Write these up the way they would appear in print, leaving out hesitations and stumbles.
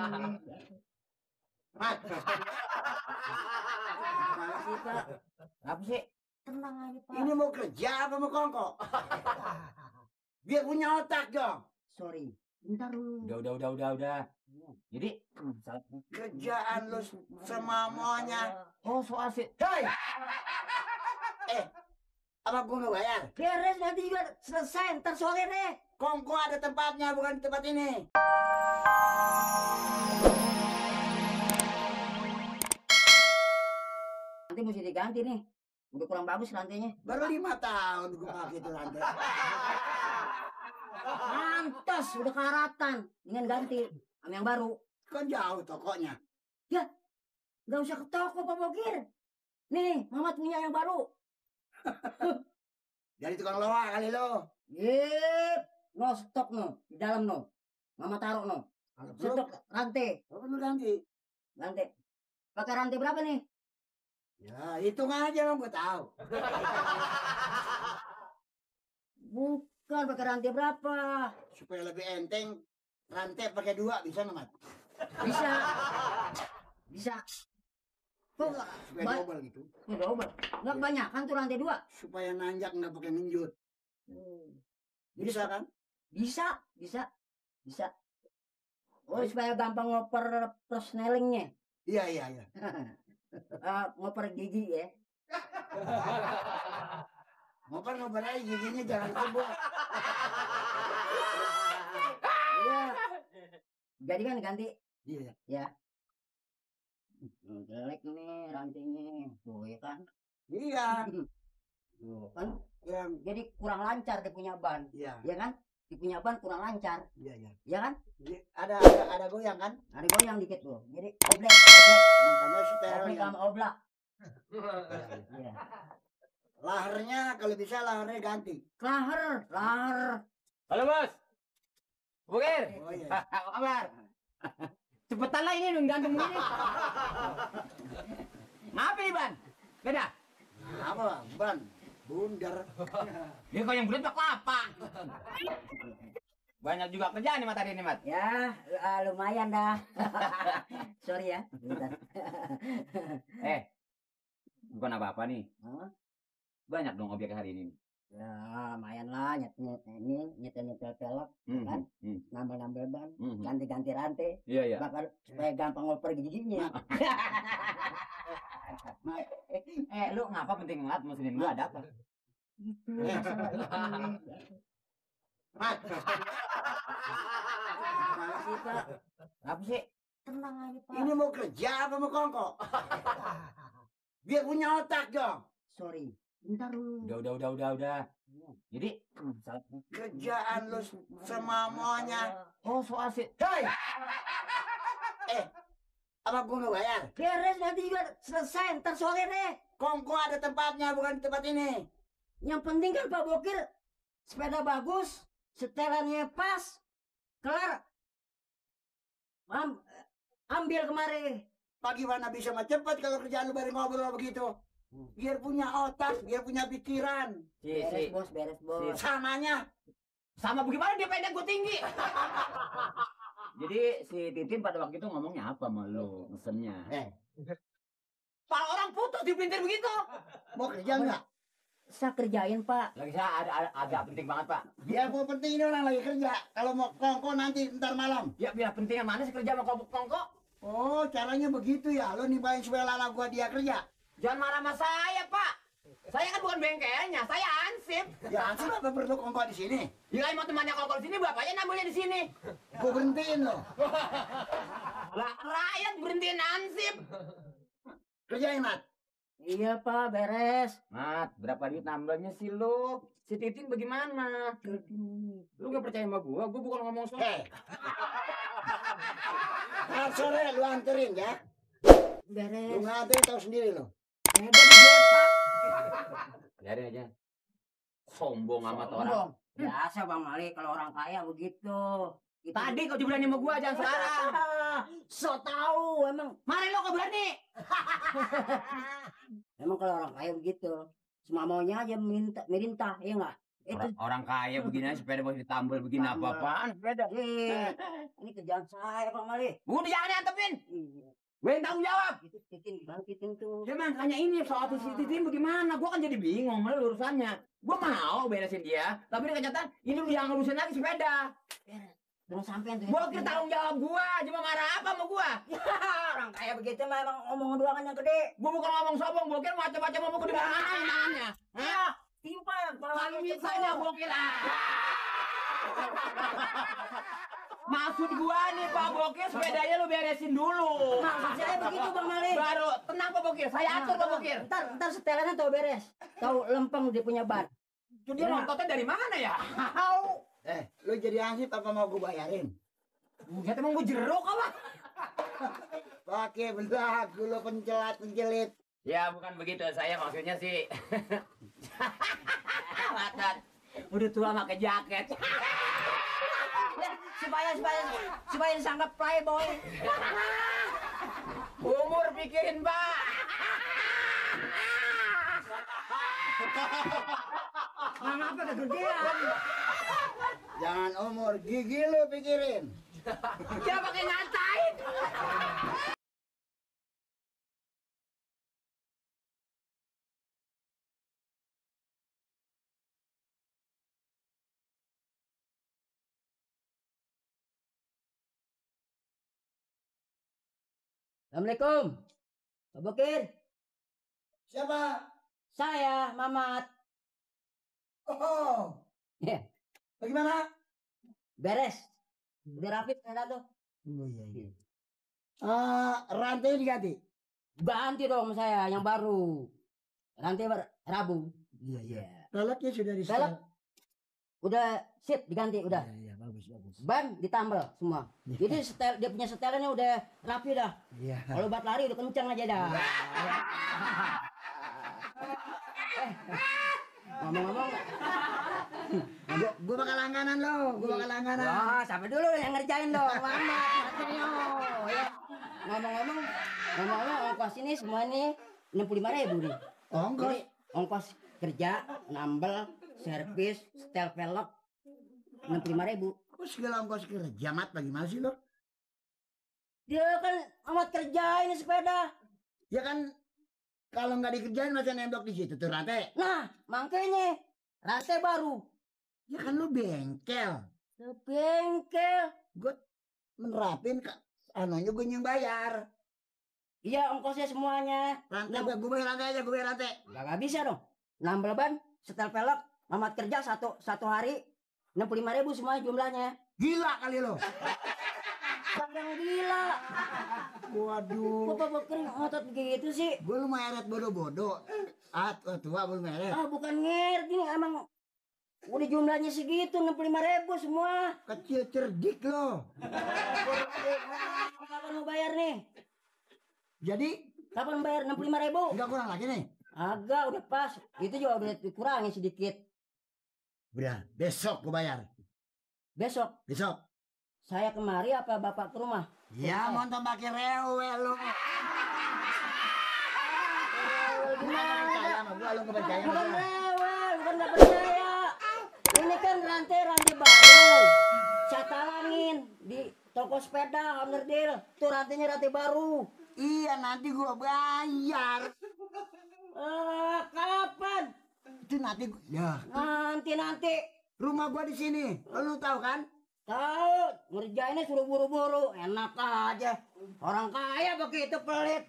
Mat. Apa sih? Tenang aja, Pak. Ini mau kerja apa mau kongkok? Biar punya otak dong. Sorry. Bentar dulu. Udah. Jadi Kerjaan lu semuanya. oh soal sih. Hei! Apa gua nggak bayar? Beres nanti juga selesai. Ntar sore deh. Kongko ada tempatnya, bukan di tempat ini. Nanti mesti diganti nih. Udah kurang bagus lantainya. Baru 5 tahun gua pakai itu lantai. Pantes, udah karatan. Ingin ganti sama yang baru. Kan jauh tokonya. Gak usah ke toko, Pak Bokir. Nih, Mamat punya yang baru. Dari tukang loa kali lo. Yep, no stok no, di dalam no. Mama taruh no. Stok rantai. Apa lu ganti? Rantai. Pakai rantai berapa nih? Ya, hitung aja gua tahu. Bukan pakai rantai berapa? Supaya lebih enteng, rantai pakai 2 bisa nggak, Mat? Bisa. Kok Supaya double gitu. double? Nggak kebanyakan tuh rantai 2. Supaya nanjak nggak pakai ninjut. Bisa kan? Bisa. Oh, supaya gampang ngoper persnelingnya. Iya. Ngoper gigi ya. Ngoper aja giginya jangan kebot. Iya. Jadi kan ganti. Iya. Ya. Jelek nih rantainya. Tuh ya kan. Iya. Tuh kan. Yang Jadi kurang lancar dia punya ban. iya. Ya kan? Dia punya ban kurang lancar. Iya. Ya kan? Ada goyang kan? Ada goyang dikit tuh. Jadi oblek. Makanya setel Oblek yang sama oblak. Iya. lahernya kalau bisa lahernya ganti. Lahar. Halo bos. Bukir. Oh iya. Apa kabar? Cepetan lah ini nung gantung begini. Ngapa nih ban? Beda. Apa? Ban. Bundar. Dia kau yang bulat mah kelapa. Banyak juga kerjaan nih mat hari ini mat. Ya, lumayan dah. Sorry ya. Bentar. Bukan apa-apa nih. Hah? Banyak dong objek hari ini. Ya, lumayan lah nyetel velg, kan? Nambel ban, ganti-ganti rantai, Iya. bakal supaya gampang ngoper giginya. Lu ngapa penting banget mesin gua ada apa? Gitu. Mat. Apa sih? Tenang aja, Pak. Ini mau kerja apa mau kongkok? Biar punya otak dong. Sorry. Bentar dulu. Udah. Jadi Kerjaan lu semuanya. oh soal sih. Hei! Apa gua nggak bayar? Beres nanti juga selesai. Ntar sore deh. Kongko ada tempatnya, bukan di tempat ini. Yang penting kan Pak Bokir sepeda bagus, setelannya pas, kelar. Ambil kemari. Bagaimana bisa mah cepat kalau kerjaan lu baru ngobrol begitu? Biar punya otak, biar punya pikiran. Beres bos. Samanya. Sama bagaimana dia pendek gue tinggi. Jadi si Titin pada waktu itu ngomongnya apa sama lu mesennya? Kalau orang putus dipintir begitu. Mau kerja nggak? Saya kerjain Pak. Lagi saya ada penting banget pak. Biar mau penting ini orang lagi kerja. Kalau mau kongko nanti ntar malam. Ya biar pentingnya mana sih kerja sama kongko? Oh, caranya begitu ya. Lo nimbahin supaya lala gua dia kerja. Jangan marah sama saya pak. Saya kan bukan bengkelnya, saya ansip. Ya, ansip apa perlu kongko di sini? Ya mau temannya kongko di sini, bapaknya nambahnya di sini. Gua berhentiin lo. Lah rakyat berhentiin ansip. Kerjain, Mat. Iya Pak, beres. Mat, berapa duit nambahnya sih lu? Si Titin bagaimana? Lu gak percaya sama gua bukan ngomong soal. Ntar sore lu anterin ya. Beres. Lu nganterin tahu sendiri lo. Beda di Pak. Biarin aja. Sombong amat orang. Sombong. Biasa Bang Mali kalau orang kaya begitu. Tadi kau berani sama gua, jangan sekarang. So tahu emang. Mari lo kau berani. Emang kalau orang kaya begitu. Semua maunya aja merintah, ya enggak? Orang kaya begini aja sepeda masih ditambal begini apa-apaan sepeda. Ini kerjaan saya Bang Mali. Udah jangan diantepin. Gue yang tanggung jawab. Itu Titin tuh. Ya makanya ini soal si Titin bagaimana? Gue kan jadi bingung malah urusannya. Gue mau beresin dia, tapi dia kenyataan ini lu jangan ngurusin lagi sepeda. Belum sampean tuh. Bokir tanggung jawab gua, cuma marah apa sama gua? Ya, orang kaya begitu mah emang ngomong doangan yang gede. Gua bukan ngomong sombong, Bokir macam-macam ngomong ke mana tangannya. Ya, timpal. Kalau misalnya Bokir maksud gua nih Pak Bokir sepedanya lu beresin dulu. Maksud saya begitu Bang Mali. Baru tenang Pak Bokir, saya atur Pak Bokir. Ntar setelannya tahu beres. Tahu lempeng dia punya ban. Itu dia ngontotnya dari mana ya? Lu jadi ansip apa mau gue bayarin? Bukan emang gua jeruk apa? Pakai belagu lu pencelat-pencelit. Ya bukan begitu, saya maksudnya sih. Watat, udah tua pakai jaket. supaya disangka playboy. Umur pikirin Pak. Apa kegedean? Jangan umur, gigi lu pikirin. Dia pakai ngatain. Assalamualaikum. Pak Bokir. Siapa? Saya Mamat. Oh, Ya, bagaimana? beres. Udah rapi ternyata tuh. Iya. Rantai diganti. Ganti dong saya yang baru. Rantai Rabu. Iya. Peleknya sudah di Pelek udah sip diganti udah. Iya, bagus. Ban ditambal semua. Jadi dia punya setelannya udah rapi dah. Iya. Kalau buat lari udah kencang aja dah. Ngomong-ngomong, Gua bakal langganan lo, wah, sampai dulu yang ngerjain dong, lama hatinya. Ya. Ngomong-ngomong, ongkos ini semua ini 65.000 nih. Ongkos. Jadi, ongkos kerja, nambel, servis, setel velg, 65.000. Kok segala ongkos kerja, Mat? Bagaimana sih lo? Dia kan amat kerja ini sepeda. Ya kan, kalau nggak dikerjain masa nembok di situ tuh rantai. Nah, makanya rantai baru. Ya kan lu bengkel. Bengkel. Gue menerapin anunya gue yang bayar. Iya, ongkosnya semuanya. Rantai gue bayar rantai aja, gue bayar rantai. Gak bisa dong. Nambel ban, setel velg, mamat kerja satu hari 65.000 semuanya jumlahnya. Gila kali lo. Yang gila. Waduh. Kok Pak Bokir ngotot gitu sih? Gue lu meret bodoh-bodoh. Tua belum meret. Bukan ngerti nih, emang udah jumlahnya segitu 65.000 semua. Kecil cerdik lo. Kapan mau bayar nih? Jadi Kapan bayar 65.000? nggak kurang lagi nih. Agak udah pas. Itu juga udah dikurangi sedikit. Udah, besok gue bayar. Besok Besok. saya kemari apa bapak ke rumah? Ya, mau pakai rewel lo. Gimana? Percaya sama gue, lu nggak percaya sama Bukan gua. rewel, bukan nggak percaya. Ini kan rantai baru. Saya talangin di toko sepeda onderdil. Tuh rantainya rantai baru. Iya, nanti gue bayar. Kapan? Itu nanti ya. Nanti. Rumah gue di sini. Lu tahu kan? Tahu, ngerjainnya suruh buru-buru. Enak aja. Orang kaya begitu pelit.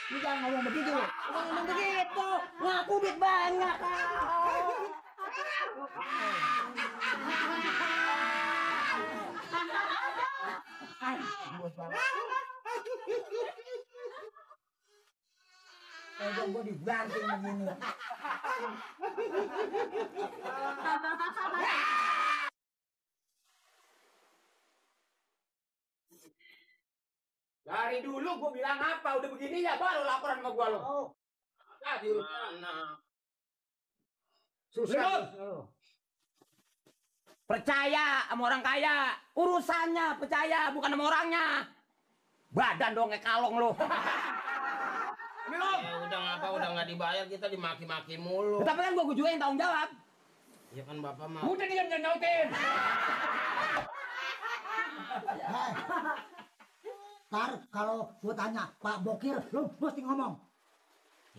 Lu jangan ngomong begitu. Ngomong begitu. Ngaku duit banyak. Kalau gue dibanting begini. Dari dulu gue bilang apa, udah begini ya baru laporan sama gue lo. Di mana? Susah. Percaya sama orang kaya, urusannya percaya bukan sama orangnya. Badan dong kayak kalong lo. udah ngapa, udah nggak dibayar, kita dimaki-maki mulu. Tapi kan gua juga yang tanggung jawab. Ya kan bapak mah. Udah diam jangan nyautin. Hei. Ntar kalau gua tanya, Pak Bokir, lu mesti ngomong.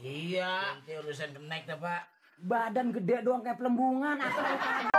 Iya, nanti urusan kenaik dah Pak. Badan gede doang kayak pelembungan. Asal lu kagak.